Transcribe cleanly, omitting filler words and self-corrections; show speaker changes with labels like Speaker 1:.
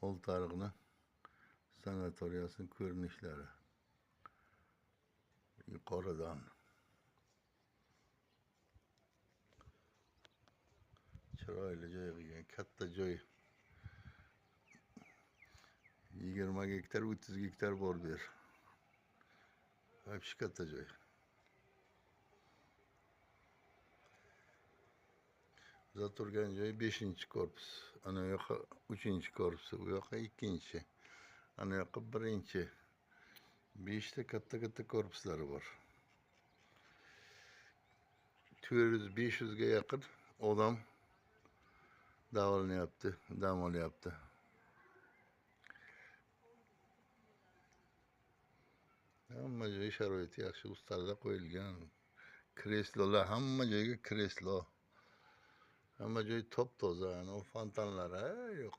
Speaker 1: Oltariqni sanatoriyasining ko'rinishlari. Yuqoridan. Chiroyli joy qilgan, katta joy. 20 gektar, 30 gektar bor bu yer. Вообще katta joy. Biz turgan joy 5-korpus. Ana u yoqqa 3-korpusi, u yoqqa 2-chi. Ana yoqqa 1-chi. 5 ta katta-katta korpuslari bor. 400-500 ga yaqin odam davolanyapti, dam olyapti. Hamma joy sharoiti yaxshi, ustallar qo'yilgan. Kreslolar, hamma joyga kreslo. Hamma joy top-toza, ana u fontanlar, ha, yo'q.